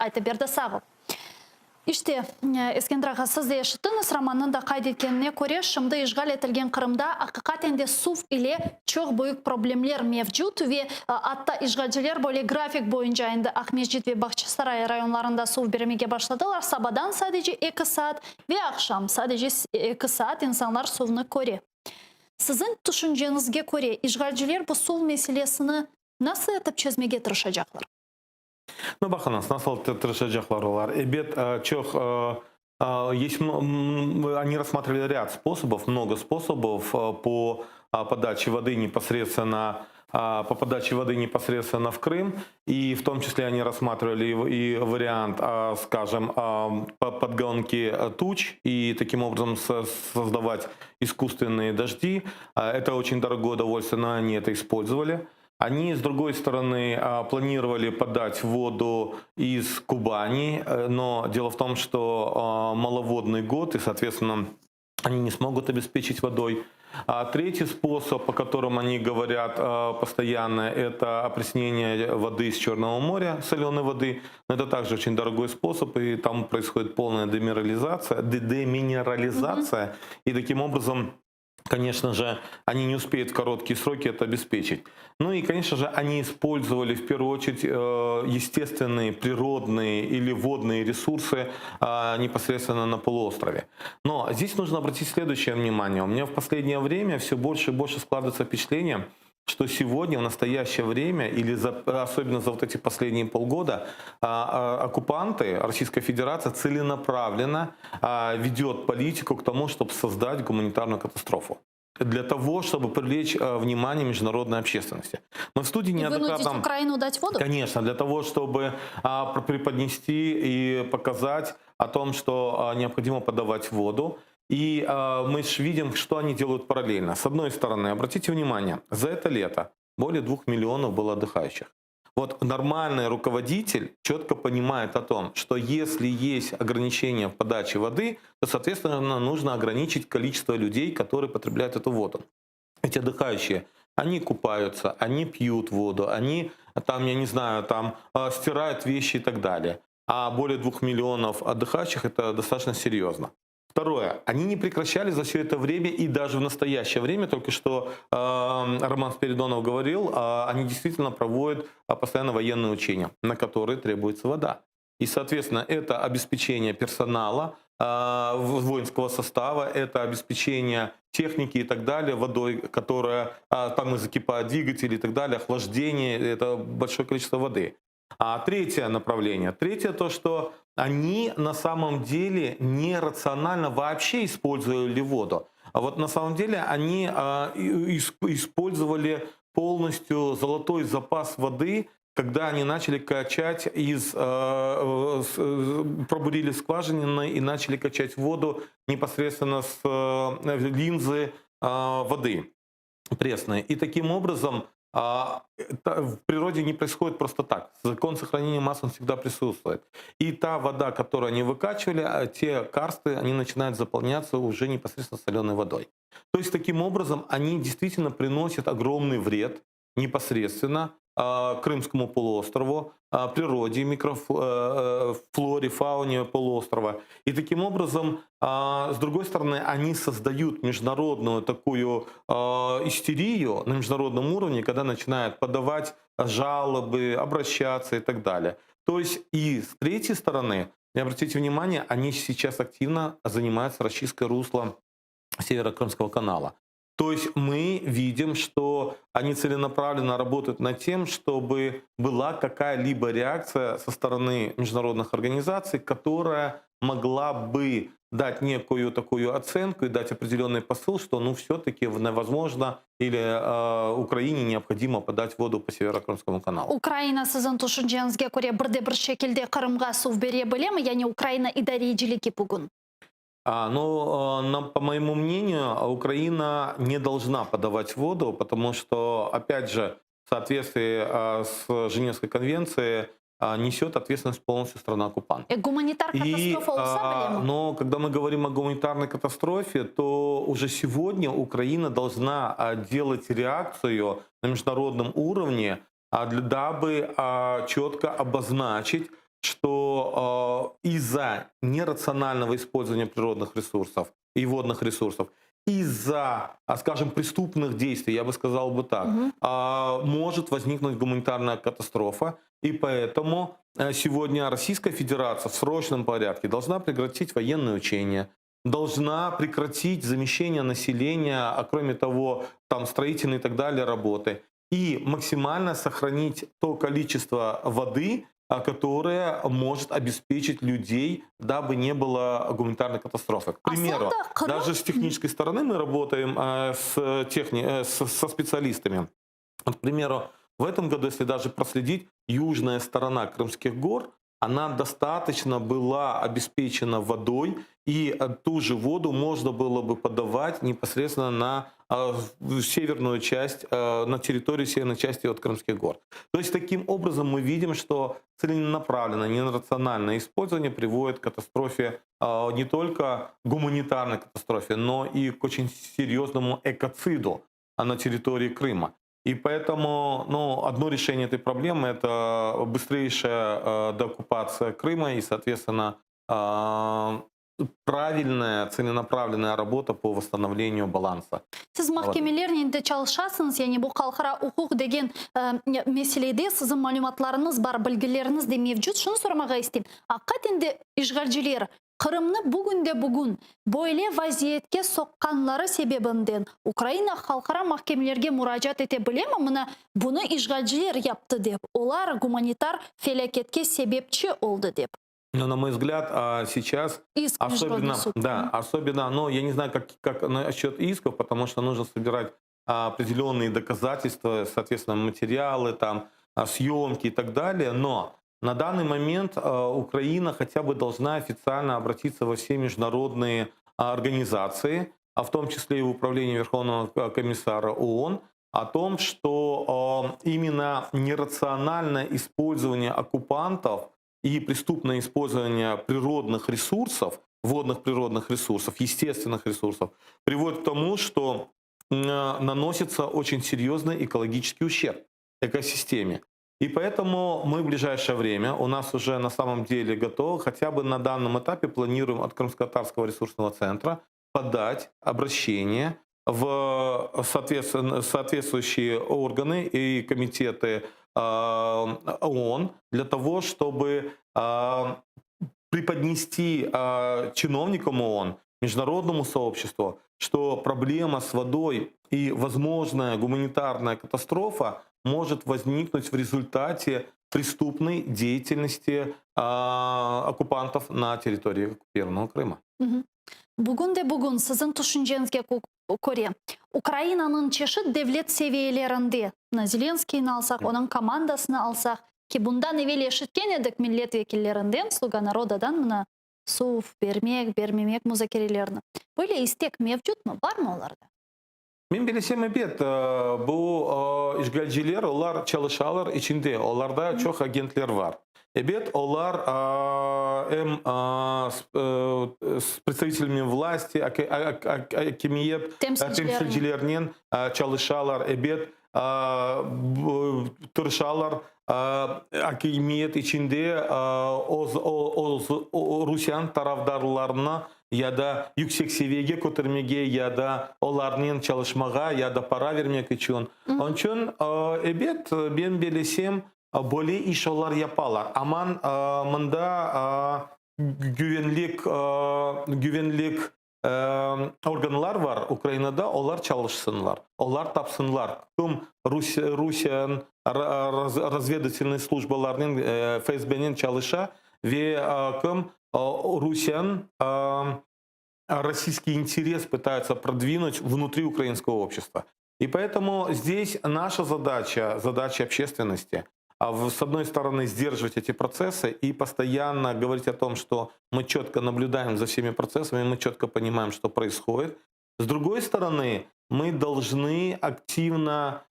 Aytıp berdi, sağ ol. İşte, Eskender ağa, siz de eşittiñiz, Romannıñ da qayd etkenine köre, şimdi işğal etilgen Qırımda aqiqaten de suv ile çoq büyük problemler mevcut ve atta işğalciler böyle grafik boyunca endi Aqmescit ve Bağçasaray rayonlarında suv bermege başladılar, sabadan sadece 2 saat ve aqşam sadece 2 saat insanlar suvnı köre. Siziñ tüşünceñizge köre, işğalciler bu suv meselesini nasıl etip çezmege tırışacaqlar? Ну, baqıñız, nasıl tırışacaqlar olar. Ebet, çoq есть, они рассматривали ряд способов, много способов по подаче воды непосредственно по подаче воды непосредственно в Крым, и в том числе они рассматривали и вариант, скажем, подгонки туч и таким образом создавать искусственные дожди. Это очень дорогое удовольствие, но они это использовали. Они, с другой стороны, планировали подать воду из Кубани, но дело в том, что маловодный год, и, соответственно, они не смогут обеспечить водой. А третий способ, по которому они говорят постоянно, это опреснение воды из Черного моря, соленой воды. Но это также очень дорогой способ, и там происходит полная деминерализация, деминерализация, и таким образом, конечно же, они не успеют в короткие сроки это обеспечить. Ну и, конечно же, они использовали в первую очередь естественные, природные или водные ресурсы непосредственно на полуострове. Но здесь нужно обратить следующее внимание. У меня в последнее время все больше и больше складывается впечатление, что сегодня, в настоящее время, или особенно за вот эти последние полгода, оккупанты, Российская Федерация целенаправленно ведет политику к тому, чтобы создать гуманитарную катастрофу для того, чтобы привлечь внимание международной общественности. Мы в студии И вынудить неоднократно. Украину дать воду? Конечно, для того, чтобы преподнести и показать о том, что необходимо подавать воду. И мы же видим, что они делают параллельно. С одной стороны, обратите внимание, за это лето более 2 миллионов было отдыхающих. Вот нормальный руководитель четко понимает о том, что если есть ограничения в подаче воды, то, соответственно, нужно ограничить количество людей, которые потребляют эту воду. Эти отдыхающие, они купаются, они пьют воду, они там, я не знаю, там стирают вещи и так далее. А более 2 миллионов отдыхающих — это достаточно серьезно. Второе. Они не прекращали за все это время и даже в настоящее время, только что Роман Спиридонов говорил, они действительно проводят постоянно военные учения, на которые требуется вода. И, соответственно, это обеспечение персонала, воинского состава, это обеспечение техники и так далее водой, которая там и закипают двигатели и так далее, охлаждение, это большое количество воды. А третье направление. Третье то, что они на самом деле нерационально вообще использовали воду. А вот на самом деле они использовали полностью золотой запас воды, когда они начали качать пробурили скважины и начали качать воду непосредственно с линзы воды пресной. И таким образом это в природе не происходит просто так. Закон сохранения массы, он всегда присутствует. И та вода, которую они выкачивали, те карсты, они начинают заполняться уже непосредственно соленой водой. То есть таким образом они действительно приносят огромный вред непосредственно Крымскому полуострову, природе, микрофлоре, фауне полуострова. И таким образом, с другой стороны, они создают международную такую истерию на международном уровне, когда начинают подавать жалобы, обращаться и так далее. То есть и с третьей стороны, и обратите внимание, они сейчас активно занимаются расчисткой русла Северо-Крымского канала. То есть мы видим, что они целенаправленно работают над тем, чтобы была какая-либо реакция со стороны международных организаций, которая могла бы дать некую такую оценку и дать определенный посыл, что, ну, все-таки возможно или Украине необходимо подать воду по Северо-Крымскому каналу. Ukraina siziñ tüşünceñizge köre bir de bir şekilde Qırımğa suv bere bilemi, yani Ukraina idareciligi bugün? Ну, по моему мнению, Украина не должна подавать воду, потому что, опять же, в соответствии с Женевской конвенцией несет ответственность полностью страна-оккупант. Gumanitar И, katastrofa olsa bilemi? Но когда мы говорим о гуманитарной катастрофе, то уже сегодня Украина должна делать реакцию на международном уровне, дабы четко обозначить Что из-за нерационального использования природных ресурсов и водных ресурсов, из-за, скажем, преступных действий, я бы сказал бы так, Мгм. Может возникнуть гуманитарная катастрофа, и поэтому сегодня Российская Федерация в срочном порядке должна прекратить военные учения, должна прекратить замещение населения, а кроме того, там строительные и так далее работы, и максимально сохранить то количество воды, которое может обеспечить людей, дабы не было гуманитарной катастрофы. К примеру, Aslında Qırım даже с технической стороны мы работаем со специалистами. Вот, к примеру, в этом году, если даже проследить, южная сторона Крымских гор, она достаточно была обеспечена водой, и ту же воду можно было бы подавать непосредственно на в северную часть, на территорию северной части от Крымских гор. То есть таким образом мы видим, что целенаправленное, нерациональное использование приводит к катастрофе, не только гуманитарной катастрофе, но и к очень серьезному экоциду на территории Крыма. И поэтому, ну, одно решение этой проблемы – это быстрейшая деоккупация Крыма и, соответственно, правильная, целенаправленная работа по восстановлению баланса. Siz mahkemelernen de çalışasıñız, yani bu halqara uquq degen meselede siziñ malümatlarıñız bar, bilgileriñiz de mevcut. Şunı soramağa isteyim. Aqiqaten de işğalciler Qırımnı bugünde bugün böyle vaziyetke soqqanları sebebinden Ukraina halqara mahkemelerge muracaat ete bilemi? Mına bunı işğalciler yaptı dep. Olar gumanitar felâketke sebepçi oldı dep. Но, на мой взгляд, сейчас Иск в Международный особенно, суд. Да, особенно, но я не знаю, как насчет исков, потому что нужно собирать определенные доказательства, соответственно, материалы, там, съемки и так далее, но на данный момент Украина хотя бы должна официально обратиться во все международные организации, а в том числе и в Управление Верховного комиссара ООН, о том, что именно нерациональное использование оккупантов и преступное использование природных ресурсов, водных природных ресурсов, естественных ресурсов, приводит к тому, что наносится очень серьезный экологический ущерб экосистеме. И поэтому мы в ближайшее время, у нас уже на самом деле готово, хотя бы на данном этапе планируем от Крымско-Татарского ресурсного центра подать обращение в соответствующие органы и комитеты ООН для того, чтобы преподнести чиновникам ООН, международному сообществу, что проблема с водой и возможная гуманитарная катастрофа может возникнуть в результате преступной деятельности оккупантов на территории оккупированного Крыма. Мгм. Bugünde bugün siziñ tüşünceñizge köre Ukrainanıñ çeşit devlet seviyelerinde mına Zelenskiyni alsaq, onıñ komandasını alsaq, ki bundan evel eşitken edik millet vekillerinden, Sluga narodadan mına suv bermek, bermemek muzakerelerini. Böyle istek mevcutmı, barmı olarda? Men bilsem, ebet, bu işğalciler, olar çalışalar içinde, olarda çoq agentler bar. Ebet, olar em с представителями власти, akimiyet Temsilcilerinen. Temsilcilerinen çalışalar, ebet, tırışalar akimiyet içinde Rusiyanıñ tarafdarlarını ya da yüksek seviyege kötermege, ya da olarnen çalışmağa, ya da para bermek içün. Onıñ içün, ebet, men bilsem, böyle iş olar yapalar. Aman mında güvenlik organlar bar Ukrainada, olar çalışsınlar, olar tapsınlar. Kim Rusiyanıñ разведывательный служbalarnen, FSBnen çalışa ve kim Rusiyanıñ российский интерес пытаются продвинуть внутри украинского общества. И поэтому здесь наша задача, задача общественности, с одной стороны, сдерживать эти процессы и постоянно говорить о том, что мы четко наблюдаем за всеми процессами, мы четко понимаем, что происходит. С другой стороны, мы должны активно,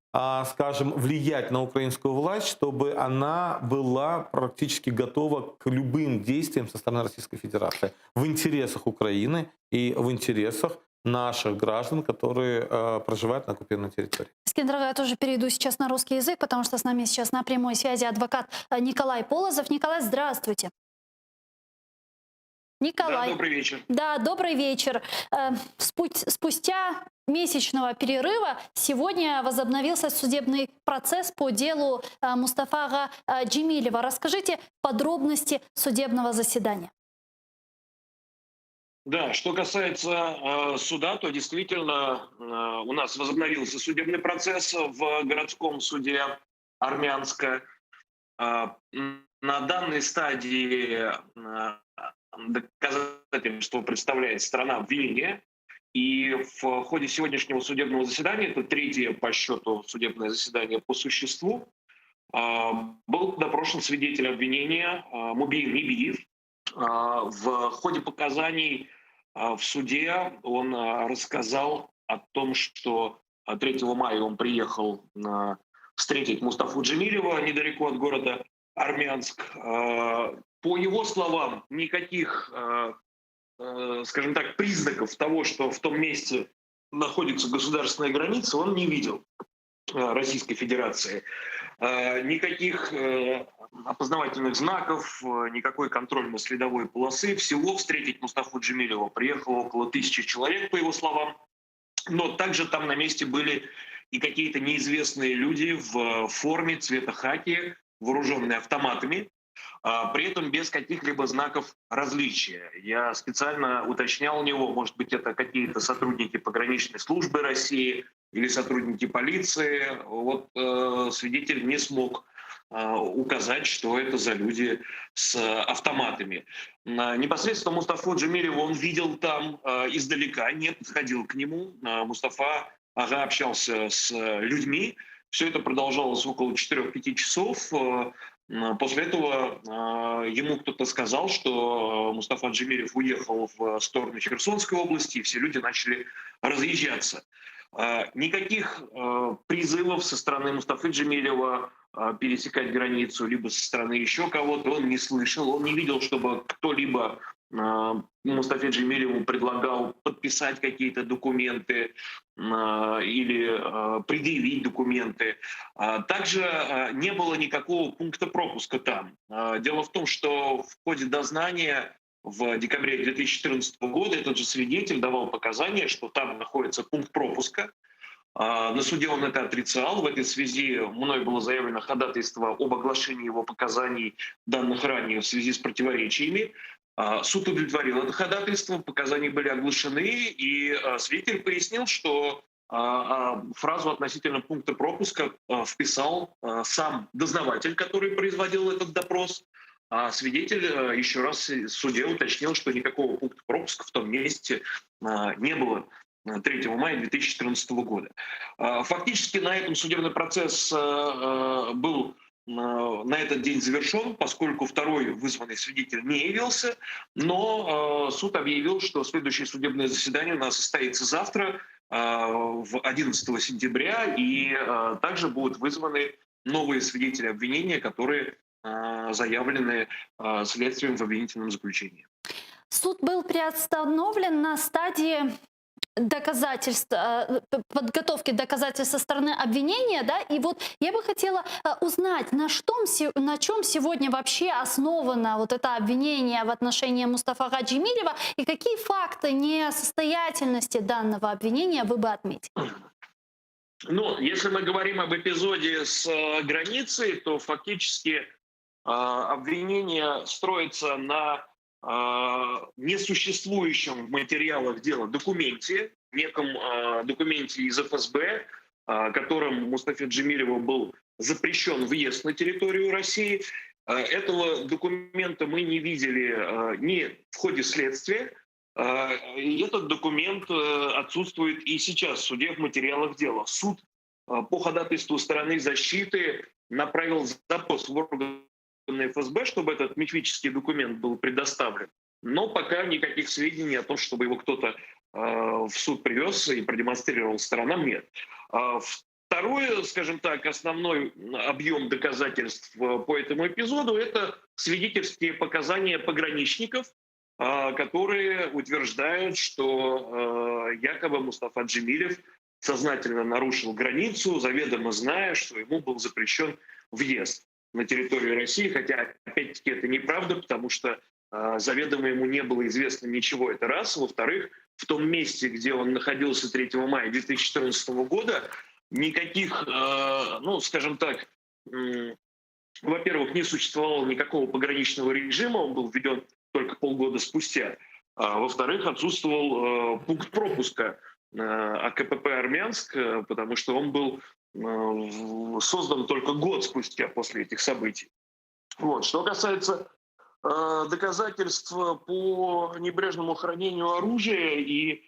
скажем, влиять на украинскую власть, чтобы она была практически готова к любым действиям со стороны Российской Федерации в интересах Украины и в интересах Наших граждан, которые проживают на оккупированной территории. Эскендер, я тоже перейду сейчас на русский язык, потому что с нами сейчас на прямой связи адвокат Николай Полозов. Николай, здравствуйте. Николай. Да, добрый вечер. Да, добрый вечер. Спустя месячного перерыва сегодня возобновился судебный процесс по делу Мустафа Джемилева. Расскажите подробности судебного заседания. Да, что касается суда, то действительно у нас возобновился судебный процесс в городском суде Армянска. На данной стадии доказательство представляет сторона обвинения. И в ходе сегодняшнего судебного заседания, это третье по счету судебное заседание по существу, был допрошен свидетель обвинения Мубин Небиев. В ходе показаний в суде он рассказал о том, что 3 мая он приехал встретить Мустафу Джемилева недалеко от города Армянск. По его словам, никаких, скажем так, признаков того, что в том месте находится государственная граница, он не видел Российской Федерации. Никаких опознавательных знаков, никакой контрольно-следовой полосы. Всего встретить Мустафу Джемилева приехало около 1000 человек, по его словам. Но также там на месте были и какие-то неизвестные люди в форме цвета хаки, вооруженные автоматами, при этом без каких-либо знаков различия. Я специально уточнял у него, может быть, это какие-то сотрудники пограничной службы России или сотрудники полиции. Вот свидетель не смог указать, что это за люди с автоматами. Непосредственно Мустафу Джемилева он видел там издалека, не подходил к нему. Мустафа ağa общался с людьми. Все это продолжалось около 4-5 часов. После этого ему кто-то сказал, что Мустафа Джемилев уехал в сторону Херсонской области, и все люди начали разъезжаться. Никаких призывов со стороны Мустафы Джемилева пересекать границу, либо со стороны еще кого-то он не слышал, он не видел, чтобы кто-либо Мустафе Джемилеву предлагал подписать какие-то документы или предъявить документы. Также не было никакого пункта пропуска там. Дело в том, что в ходе дознания в декабре 2014 года этот же свидетель давал показания, что там находится пункт пропуска. На суде он это отрицал. В этой связи мной было заявлено ходатайство об оглашении его показаний, данных ранее в связи с противоречиями. Суд удовлетворил это ходатайство, показания были оглашены, и свидетель пояснил, что фразу относительно пункта пропуска вписал сам дознаватель, который производил этот допрос. А свидетель еще раз в суде уточнил, что никакого пункта пропуска в том месте не было 3 мая 2014 года. Фактически на этом судебный процесс был на этот день завершен, поскольку второй вызванный свидетель не явился, но суд объявил, что следующее судебное заседание у нас состоится завтра, в 11 сентября, и также будут вызваны новые свидетели обвинения, которые заявлены следствием в обвинительном заключении. Суд был приостановлен на стадии доказательств, подготовки доказательств со стороны обвинения, да, и вот я бы хотела узнать, на чем сегодня вообще основано вот это обвинение в отношении Мустафы Джемилева и какие факты несостоятельности данного обвинения вы бы отметили? Ну, если мы говорим об эпизоде с границей, то фактически обвинение строится на несуществующем в материалах дела документе, неком документе из ФСБ, которым Мустафе Джемилеву был запрещен въезд на территорию России. Этого документа мы не видели ни в ходе следствия, и этот документ отсутствует и сейчас в суде в материалах дела. Суд по ходатайству стороны защиты направил запрос в органы ФСБ, чтобы этот мифический документ был предоставлен. Но пока никаких сведений о том, чтобы его кто-то в суд привез и продемонстрировал сторонам, нет. Второе, скажем так, основной объем доказательств по этому эпизоду — это свидетельские показания пограничников. Которые утверждают, что якобы Мустафа Джемилев сознательно нарушил границу, заведомо зная, что ему был запрещен въезд на территорию России, хотя, опять-таки, это неправда, потому что заведомо ему не было известно ничего, это раз. Во-вторых, в том месте, где он находился 3 мая 2014 года, никаких, ну, скажем так, во-первых, не существовало никакого пограничного режима, он был введен только полгода спустя. А во-вторых, отсутствовал пункт пропуска АКПП «Армянск», потому что он был создан только год спустя после этих событий. Вот. Что касается доказательств по небрежному хранению оружия и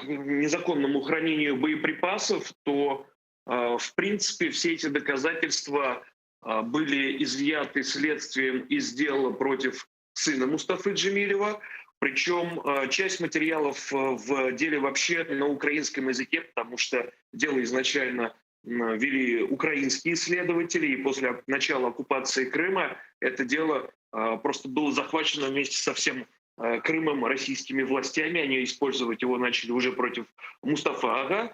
незаконному хранению боеприпасов, то в принципе все эти доказательства были изъяты следствием из дела против сына Мустафы Джемилева. Причем часть материалов в деле вообще на украинском языке, потому что дело изначально вели украинские следователи, и после начала оккупации Крыма это дело просто было захвачено вместе со всем Крымом российскими властями. Они использовать его начали уже против Мустафа Ага.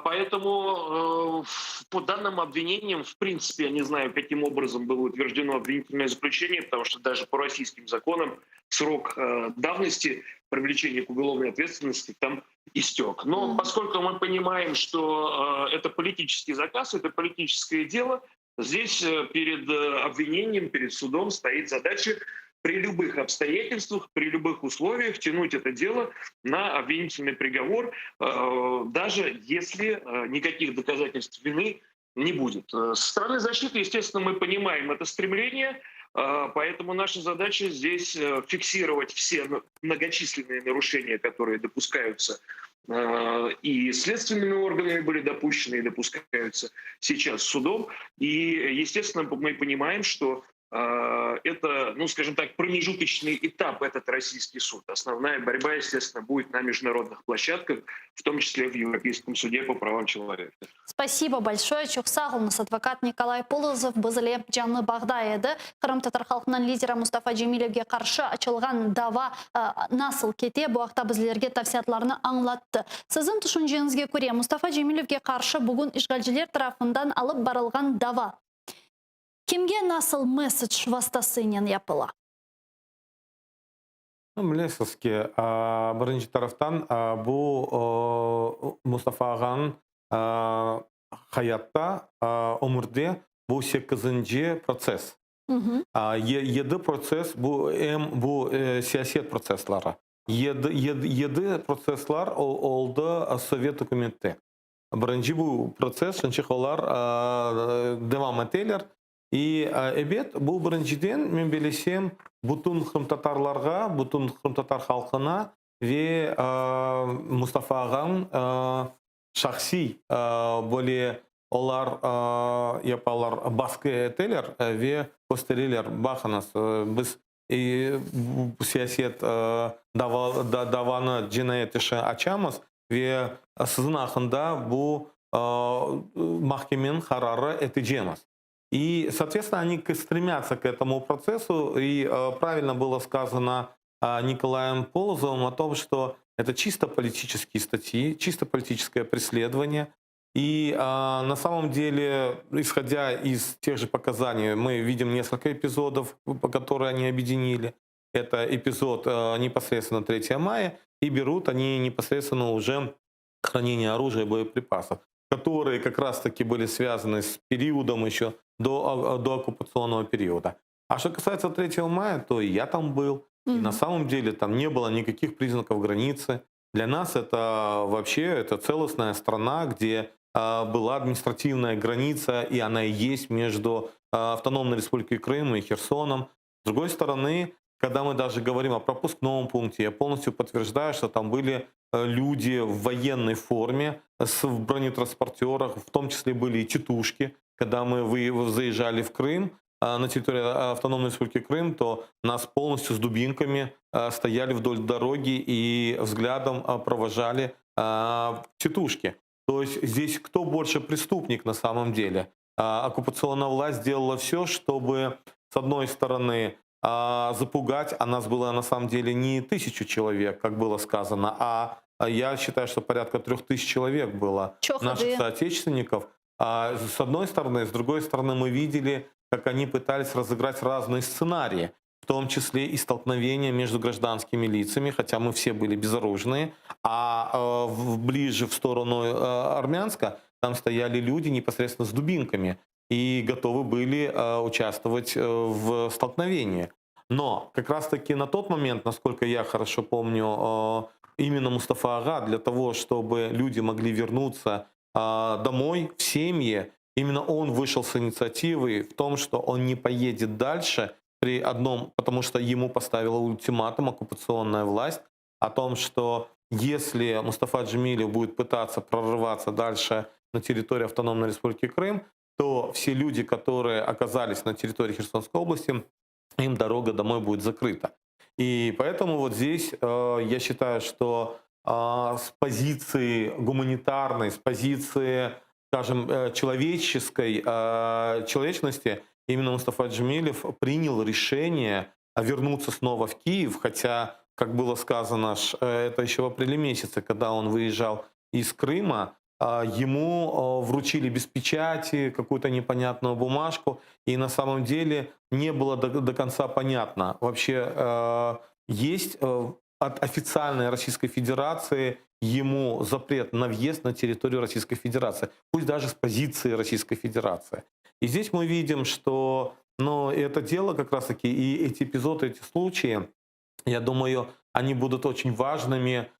Поэтому по данным обвинениям, в принципе, я не знаю, каким образом было утверждено обвинительное заключение, потому что даже по российским законам срок давности привлечения к уголовной ответственности там истек. Но поскольку мы понимаем, что это политический заказ, это политическое дело, здесь перед обвинением, перед судом стоит задача при любых обстоятельствах, при любых условиях тянуть это дело на обвинительный приговор, даже если никаких доказательств вины не будет. Со стороны защиты, естественно, мы понимаем это стремление, поэтому наша задача здесь фиксировать все многочисленные нарушения, которые допускаются и следственными органами были допущены, и допускаются сейчас судом. И, естественно, мы понимаем, что это, ну, скажем так, промежуточный этап, этот российский суд. Основная борьба, естественно, будет на международных площадках, в том числе в Европейском суде по правам человека. Спасибо большое. Çoq sağ oluñız. Advokat Nikolay Polozov biznen canlı bağda edi. Qırımtatar halqınıñ lideri Mustafa Cemilevge qarşı açılğan dava nasıl kete, bu aqta bizlerge tafsilâtlarını añlattı. Siziñ tüşünceñizge köre, Mustafa Cemilevge qarşı bugün işğalciler tarafından alıp barılğan dava kimge nasıl message vastasınen yapıla? Ну, bilesiz ki, birinci taraftan bu Mustafa ağanıñ hayatta, ömürde bu sekizinci protsess. Yedi protsess bu em bu siyaset protsessları. Yedi protsesslar oldı Sovet ükümette. Birinci bu protsess, çünki olar devam eteler. И ebet, bu birinciden, men bilsem, bütün qırımtatarlarğa, bütün qırımtatar halqına ve Mustafa ağanıñ şahsiy böyle olar yapalar, basqı eteler ve köstereler: baqıñız, biz bu siyaset davanı, cinayet işi açamız ve siziñ aqqında bu mahkemeniñ qararı etecekmiz. И, соответственно, они стремятся к этому процессу. И правильно было сказано Николаем Полозовым о том, что это чисто политические статьи, чисто политическое преследование. И на самом деле, исходя из тех же показаний, мы видим несколько эпизодов, по которые они объединили. Это эпизод непосредственно 3 мая, и берут они непосредственно уже хранение оружия и боеприпасов, которые как раз-таки были связаны с периодом еще до оккупационного периода. А что касается 3 мая, то и я там был, и на самом деле там не было никаких признаков границы. Для нас это вообще это целостная страна, где была административная граница, и она и есть между Автономной Республикой Крым и Херсоном. С другой стороны, когда мы даже говорим о пропускном пункте, я полностью подтверждаю, что там были люди в военной форме, в бронетранспортерах, в том числе были и титушки. Когда мы заезжали в Крым, на территорию Автономной Республики Крым, то нас полностью с дубинками стояли вдоль дороги и взглядом провожали титушки. То есть здесь кто больше преступник на самом деле? Оккупационная власть сделала все, чтобы, с одной стороны, Запугать, а нас было на самом деле не 1000 человек, как было сказано, а я считаю, что порядка 3000 человек было Çoq наших edi. Соотечественников. С одной стороны, с другой стороны, мы видели, как они пытались разыграть разные сценарии, в том числе и столкновения между гражданскими лицами, хотя мы все были безоружные, а ближе в сторону Армянска там стояли люди непосредственно с дубинками и готовы были участвовать в столкновении. Но как раз-таки на тот момент, насколько я хорошо помню, именно Мустафа Ага для того, чтобы люди могли вернуться домой, в семьи, именно он вышел с инициативой в том, что он не поедет дальше при одном, потому что ему поставила ультиматум оккупационная власть о том, что если Мустафа Джемилев будет пытаться прорываться дальше на территорию Автономной Республики Крым, то все люди, которые оказались на территории Херсонской области, им дорога домой будет закрыта. И поэтому вот здесь я считаю, что с позиции гуманитарной, с позиции, скажем, человеческой человечности, именно Мустафа Джемилев принял решение вернуться снова в Киев, хотя, как было сказано, это еще в апреле месяце, когда он выезжал из Крыма, ему вручили без печати какую-то непонятную бумажку, и на самом деле не было до конца понятно, вообще есть от официальной Российской Федерации ему запрет на въезд на территорию Российской Федерации, пусть даже с позиции Российской Федерации. И здесь мы видим, что, ну, это дело как раз-таки, и эти эпизоды, эти случаи, я думаю, они будут очень важными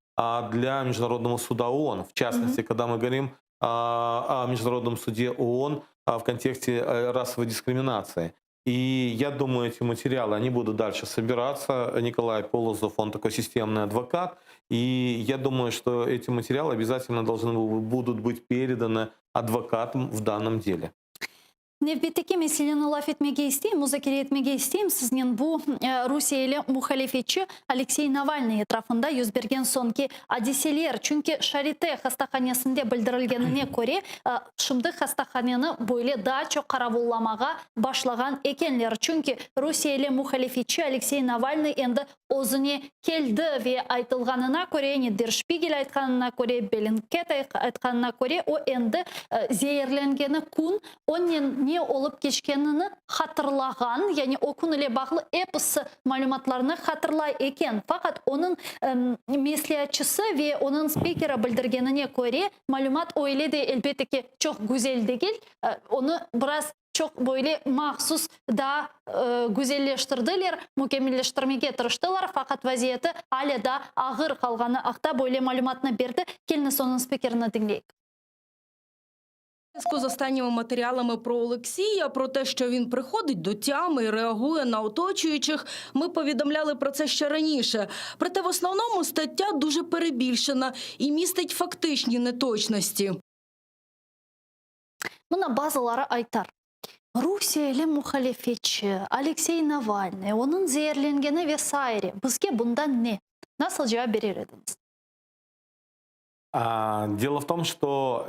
для Международного суда ООН. В частности, когда мы говорим о Международном суде ООН в контексте расовой дискриминации. И я думаю, эти материалы, они будут дальше собираться. Николай Полозов, он такой системный адвокат. И я думаю, что эти материалы обязательно должны будут быть переданы адвокатам в данном деле. Nevbetteki meseleni laf etmege isteyim, muzakere etmege isteyim siznen bu rusiyeli muhalefetçi Aleksey Navalnıy etrafında yüz bergen soñki adiseler. Çünki Şarite hastahanesinde bildirilgenine köre, şimdi hastahaneni böyle daa çoq qaravullamağa başlağan ekenler. Çünki rusiyeli muhalefetçi Aleksey Navalnıy endi özüne keldi ve aytılğanına köre, yani Der Spiegel aytqanına köre, Bellingcat aytqanına köre, o endi zeerlengeni kün onen ne olıp keçkenini hatırlağan, yani o kün ile bağlı episi malümatlarnı hatırlay eken. Faqat onıñ mesleatçısı ve onıñ spikeri bildirgenine köre, malümat öyle de elbette ki çoq güzel degil, onı biraz çoq böyle mahsus da güzelleştirdiler, mükemmelleştirmege tırıştılar, faqat vaziyeti ale da ağır qalğanı aqta böyle malümatnı berdi. Keliñiz onıñ spikerini diñleyik. Зв'язку з останніми матеріалами про Олексія, про те, що він приходить до тями і реагує на оточуючих, ми повідомляли про це ще раніше. Проте в основному стаття дуже перебільшена і містить фактичні неточності. Mına bazıları aytar: Rusiyeli muhalefetçi Aleksey Navalnıy, onıñ zeerlengeni ve saire, bizge bundan ne? Nasıl cevap berer ediñiz? Дело в том, что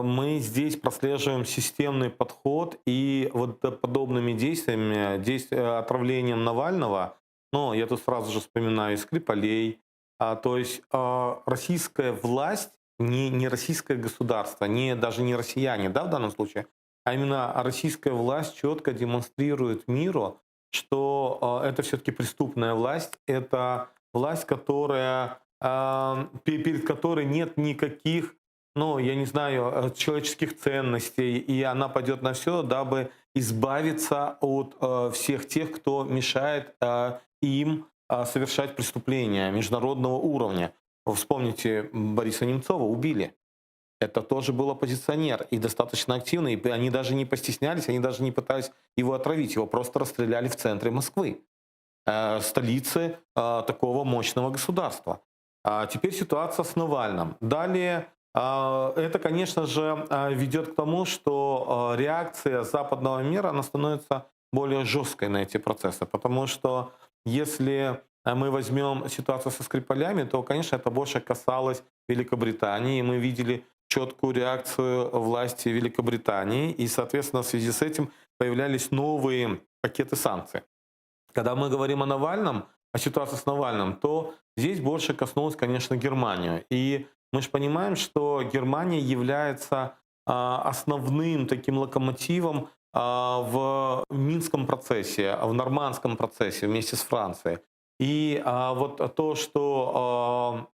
мы здесь прослеживаем системный подход, и вот подобными действиями, отравлением Навального, ну, я тут сразу же вспоминаю Скрипалей, то есть российская власть, не российское государство, не, даже не россияне, да, в данном случае, а именно российская власть четко демонстрирует миру, что это все-таки преступная власть, это власть, которая перед которой нет никаких, ну, я не знаю, человеческих ценностей, и она пойдет на все, дабы избавиться от всех тех, кто мешает им совершать преступления международного уровня. Вы вспомните, Бориса Немцова убили. Это тоже был оппозиционер и достаточно активный. И они даже не постеснялись, они даже не пытались его отравить. Его просто расстреляли в центре Москвы, столицы такого мощного государства. А теперь ситуация с Навальным. Далее, это, конечно же, ведет к тому, что реакция западного мира, она становится более жесткой на эти процессы. Потому что если мы возьмем ситуацию со Скрипалями, то, конечно, это больше касалось Великобритании. Мы видели четкую реакцию власти Великобритании, и, соответственно, в связи с этим появлялись новые пакеты санкций. Когда мы говорим о Навальном, о ситуации с Навальным, то здесь больше коснулось, конечно, Германию. И мы же понимаем, что Германия является а, основным таким локомотивом а, в Минском процессе, в Нормандском процессе вместе с Францией. И а, вот то, что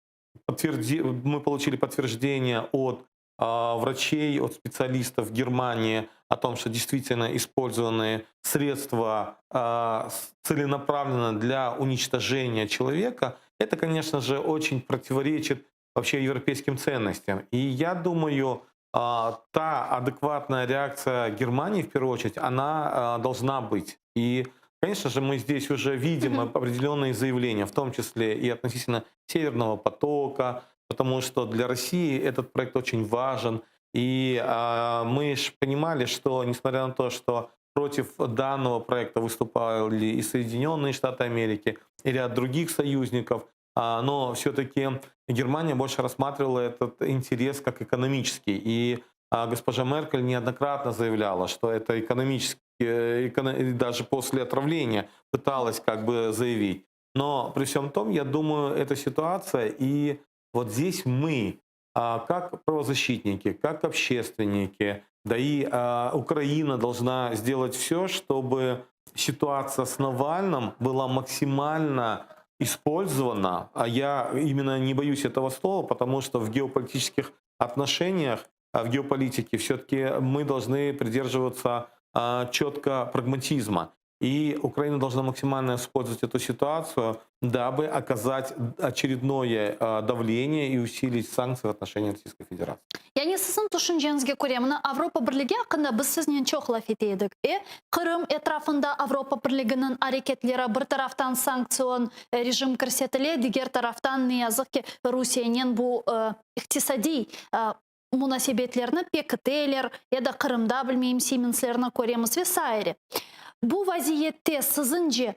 подтверди... мы получили подтверждение от врачей, от специалистов Германии о том, что действительно использованные средства целенаправленно для уничтожения человека, это, конечно же, очень противоречит вообще европейским ценностям. И я думаю, та адекватная реакция Германии, в первую очередь, она должна быть. И, конечно же, мы здесь уже видим mm-hmm. определенные заявления, в том числе и относительно Северного потока, потому что для России этот проект очень важен. И а, мы же понимали, что несмотря на то, что против данного проекта выступали и Соединенные Штаты Америки, и ряд других союзников, а, но все-таки Германия больше рассматривала этот интерес как экономический. И а, госпожа Меркель неоднократно заявляла, что это экономический, э, даже после отравления пыталась как бы заявить. Но при всем том, я думаю, эта ситуация, и вот здесь мы, а, как правозащитники, как общественники, да и Украина должна сделать все, чтобы ситуация с Навальным была максимально использована, а я именно не боюсь этого слова, потому что в геополитических отношениях, а в геополитике все-таки мы должны придерживаться четко прагматизма. И Украина должна максимально использовать эту ситуацию, дабы оказать очередное давление и усилить санкции в отношении Российской Федерации. Yani siziñ tüşünceñizge köre, mına Avropa Birligi aqqında biz siznen çoq laf ete edik. E, Qırım etrafında Avropa Birliginiñ areketleri bir taraftan sanktsion rejim kirsetile, diger taraftan, ne yazıq ki, Rusiyenen bu iqtisadiy munasebetlerni pekiteler, ya da Qırımda, bilmeyim, Siemenslerni köremiz ve saire. Bu vaziyette, siziñce,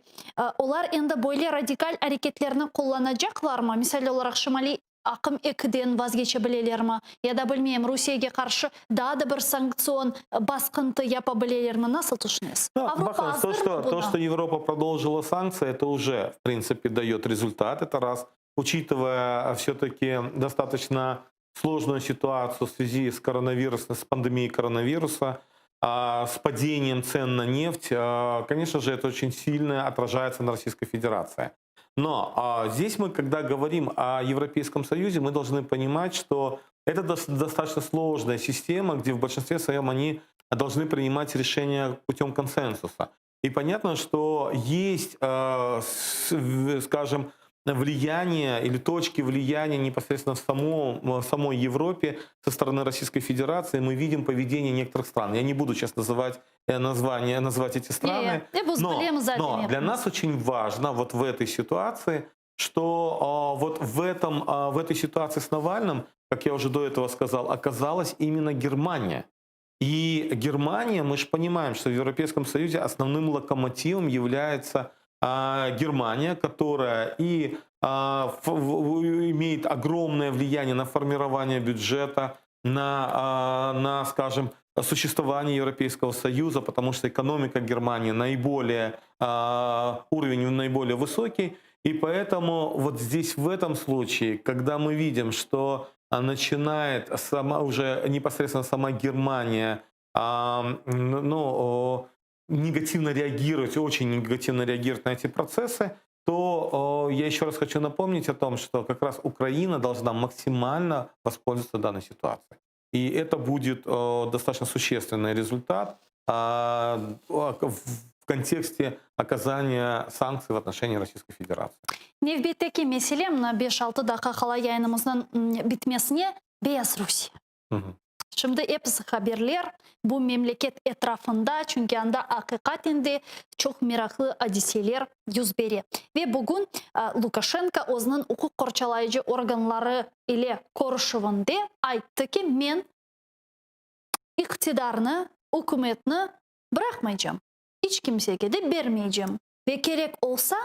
olar endi böyle radikal areketlerni qullanacaqlarmı? Misal olaraq, Şimaliy aqım ekiden vazgeçe bilelermi? Ya da, bilmeyim, Rusiyege qarşı daa da bir sanktsion basqıntı yapa bilelermi? Nasıl tüşünesiz? Avropa azırmı buna? То, что Европа продолжила санкции, это уже, в принципе, дает результат. Это раз. Учитывая все-таки достаточно сложную ситуацию в связи с коронавирусом, с пандемией коронавируса, с падением цен на нефть, конечно же, это очень сильно отражается на Российской Федерации. Но здесь мы, когда говорим о Европейском Союзе, мы должны понимать, что это достаточно сложная система, где в большинстве своем они должны принимать решения путем консенсуса. И понятно, что есть, скажем, влияние или точки влияния непосредственно в, самом, в самой Европе со стороны Российской Федерации. Мы видим поведение некоторых стран. Я не буду сейчас называть э, названия, называть эти страны, но, но для нас очень важно вот в этой ситуации, что а, вот в, этом, а, в этой ситуации с Навальным, как я уже до этого сказал, оказалась именно Германия. И Германия, мы же понимаем, что в Европейском Союзе основным локомотивом является а, Германия, которая и а, имеет огромное влияние на формирование бюджета, на, а, на, скажем, существование Европейского Союза, потому что экономика Германии наиболее, уровень наиболее высокий. И поэтому вот здесь в этом случае, когда мы видим, что начинает сама уже непосредственно сама Германия ну, негативно реагировать, очень негативно реагировать на эти процессы, то я еще раз хочу напомнить о том, что как раз Украина должна максимально воспользоваться данной ситуацией. И это будет достаточно существенный результат в контексте оказания санкций в отношении Российской Федерации. Nevbetteki mesele, mına 5-6 daqqa qala yayınımıznıñ bitmesine Beyazrusiye. Şimdi episi haberler bu memleket etrafında, çünki anda aqiqaten de çoq meraqlı adiseler yüz bere. Ve bugün Lukaşenko özüniñ uquq qorçalayıcı organları ile körüşüvinde ayttı ki, men iqtidarnı, ükümetni bıraqmaycam, iç kimsege de bermeycem ve kerek olsa,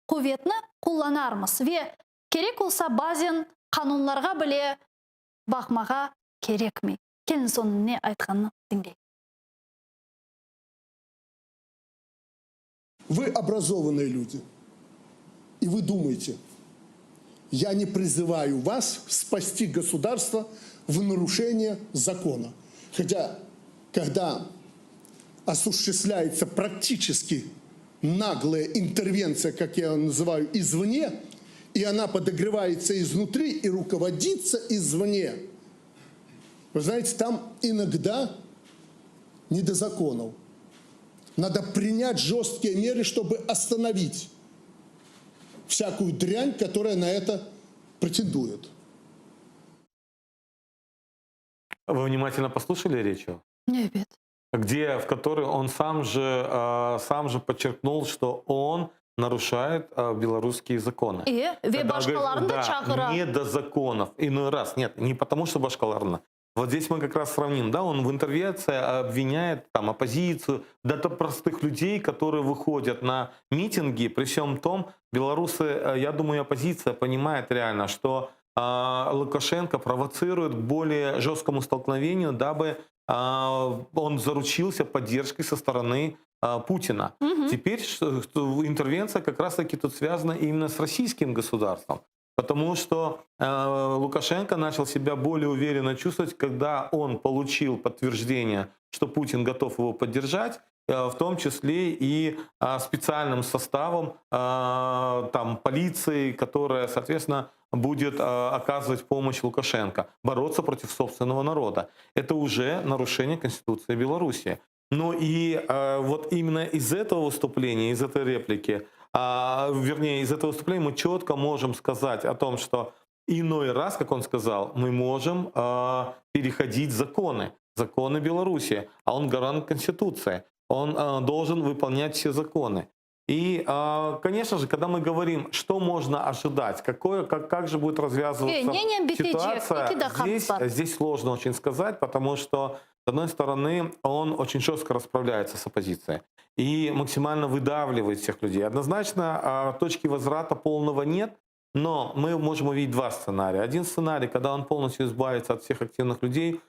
quvetni qullanarmız ve kerek olsa, bazen qanunlarğa bile baqmağa kerekmey. Keliñiz onıñ ne aytqanını diñleyik. Вы образованные люди, и вы думаете, я не призываю вас спасти государство в нарушение закона. Хотя, когда осуществляется практически наглая интервенция, как я называю, извне, и она подогревается изнутри и руководится извне, вы знаете, там иногда не до законов. Надо принять жесткие меры, чтобы остановить всякую дрянь, которая на это претендует. Вы внимательно послушали речь его? Ebet. Где, в которой он сам же подчеркнул, что он нарушает белорусские законы. E, ve Когда он говорит, başqalarını da да, çağıra. не до законов. Иной раз, нет, не потому что başqalarını. Вот здесь мы как раз сравним, да, он в интервенции обвиняет там оппозицию, да то простых людей, которые выходят на митинги, при всем том, белорусы, я думаю, оппозиция понимает реально, что Лукашенко провоцирует к более жесткому столкновению, дабы он заручился поддержкой со стороны Путина. Мгм. Теперь что интервенция как раз-таки тут связана именно с российским государством. Потому что Лукашенко начал себя более уверенно чувствовать, когда он получил подтверждение, что Путин готов его поддержать, в том числе и специальным составом там, полиции, которая, соответственно, будет оказывать помощь Лукашенко, бороться против собственного народа. Это уже нарушение Конституции Беларуси. Ну и вот именно из этого выступления, из этой реплики, вернее, из этого выступления мы четко можем сказать о том, что иной раз, как он сказал, мы можем переходить законы, законы Беларуси, а он гарант Конституции, он должен выполнять все законы. И, конечно же, когда мы говорим, что можно ожидать, как же будет развязываться E, nenen bitecek, ситуация, eki de здесь, var. здесь сложно очень сказать, потому что, с одной стороны, он очень жестко расправляется с оппозицией и максимально выдавливает всех людей. Однозначно, точки возврата полного нет, но мы можем увидеть два сценария. Один сценарий, когда он полностью избавится от всех активных людей,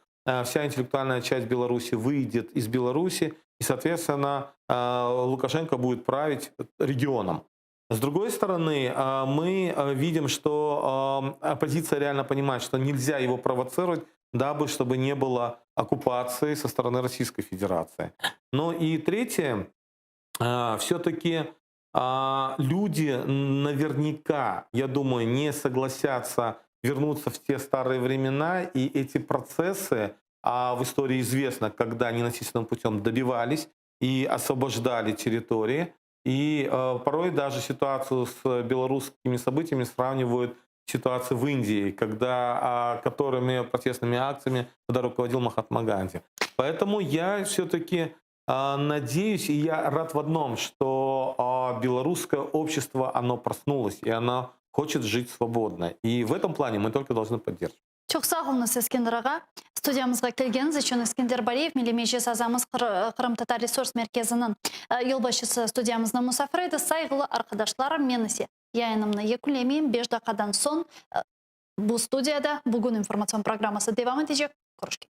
вся интеллектуальная часть Беларуси выйдет из Беларуси, и, соответственно, Лукашенко будет править регионом. С другой стороны, мы видим, что оппозиция реально понимает, что нельзя его провоцировать, дабы чтобы не было оккупации со стороны Российской Федерации. Ну и третье, все-таки люди наверняка, я думаю, не согласятся вернуться в те старые времена, и эти процессы, а в истории известно, когда ненасильственным путем добивались и освобождали территории, и порой даже ситуацию с белорусскими событиями сравнивают с ситуацией в Индии, которыми протестными акциями когда руководил Махатма Ганди. Поэтому я все-таки надеюсь, и я рад в одном, что белорусское общество, оно проснулось, и оно хочет жить свободно. И в этом плане мы только должны поддерживать. Çoq sağ oluñız, Eskender ağa. Studiyamızğa kelgeniñiz içün. Eskender Bariyev, Milliy Meclis azamız, Qırımtatar resurs merkeziniñ yolbaşçısı studiyamıznıñ musafiri edi. Sayğılı arqadaşlarım, men ise yayınımnı yekünlemeyim. 5 daqqadan soñ bu studiyada Bugün informatsion programması devam etecek. Körüşkence.